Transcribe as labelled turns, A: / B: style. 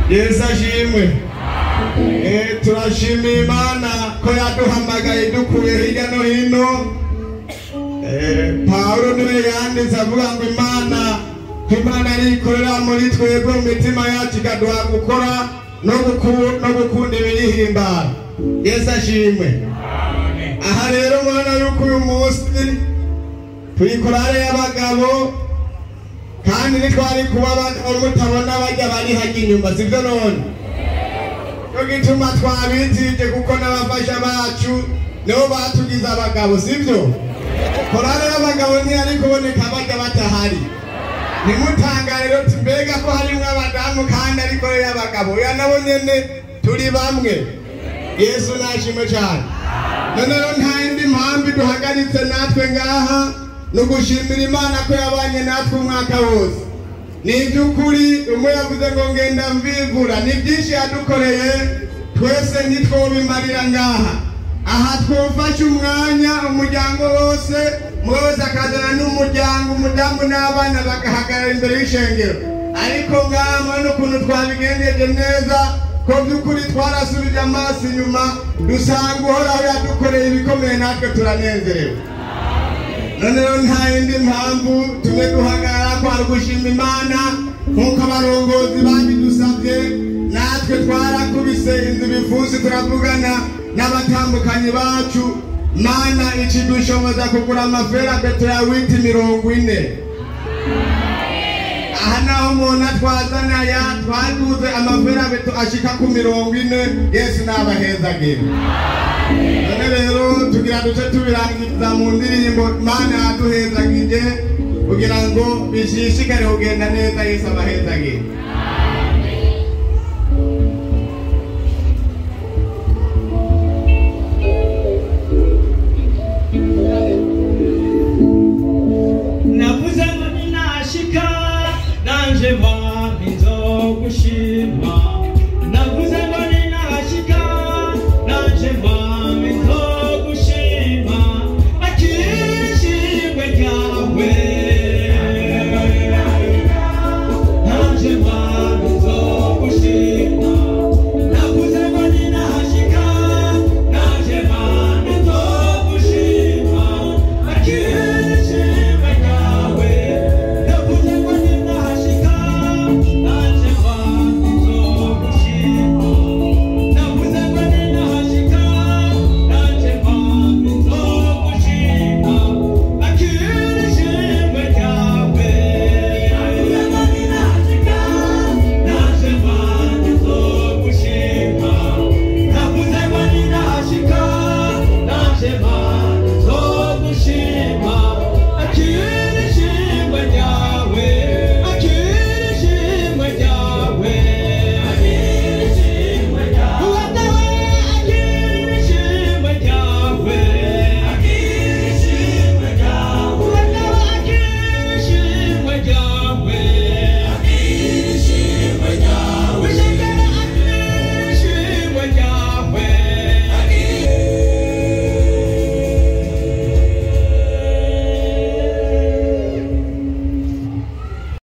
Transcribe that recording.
A: Yesu ashimwe. Turashimira Imana ko yaduhamagaye dukuye hirya no hino. Pawulo niwe yanditse avuga ngo Imana ko Imana arikorera muri twebwe mu mitima yacu ikaduha gukora no gukunda ibiyihimbara. Yesu ashimwe. Aha rero mwana yuko uyu munsi turi korale y'abagabo kandi ntitwari kuba abagabo mutabona bajya bari hajya inyuma, sibyo none? Cyo gituma twabitije kuko n'abafasha bacu nibo batugize abagabo, sibyo? Korale y'abagabo ntiyari kuboneka bajya batahari. Ntimutangare rero mbega ko harimwo abadamu kandi ariko y'abagabo, oya nabo nyene turi bamwe. Yesu nashimwe cyane. None rero nta yindi mpamvu duhagaritse natwe ngaha no gushimira Imana ko yabanye natwe umwaka wose. Ni iby'ukuri umwe yavuze ngo ngenda mvivura, ni byinshi yadukoreye twese ntitwobimarira ngaha. Aha twofashe umwanya umuryango wose, umwe wese akazana n'umuryango, umudamu n'abana bagahagarara imbere y'ishengero. Ariko ngaha murabona ukuntu twabigenjeje neza, ko by'ukuri twarasubije amaso inyuma dusanga Uhoraho yadukoreye ibikomeye, natwe turanezerewe. None rero nta yindi mpamvu tumwe duhagarara kwari gushima Imana nk'uko abarongozi babidusabye. Natwe twarakubise inzu ibifunsi turavugana n'abatambukanyi bacu. Mana ikidushoboza kugura amafera beto ya witi 40. Aha naho umuntu atwazana ya twaguze amafera beto ashika ku 40. Yesu nabahezagire. None rero tugira duce tubirangiza mu ndirimbo Imana yaduhezagije kugira ngo bishishikare kugenda neza. Yesu abahezagire.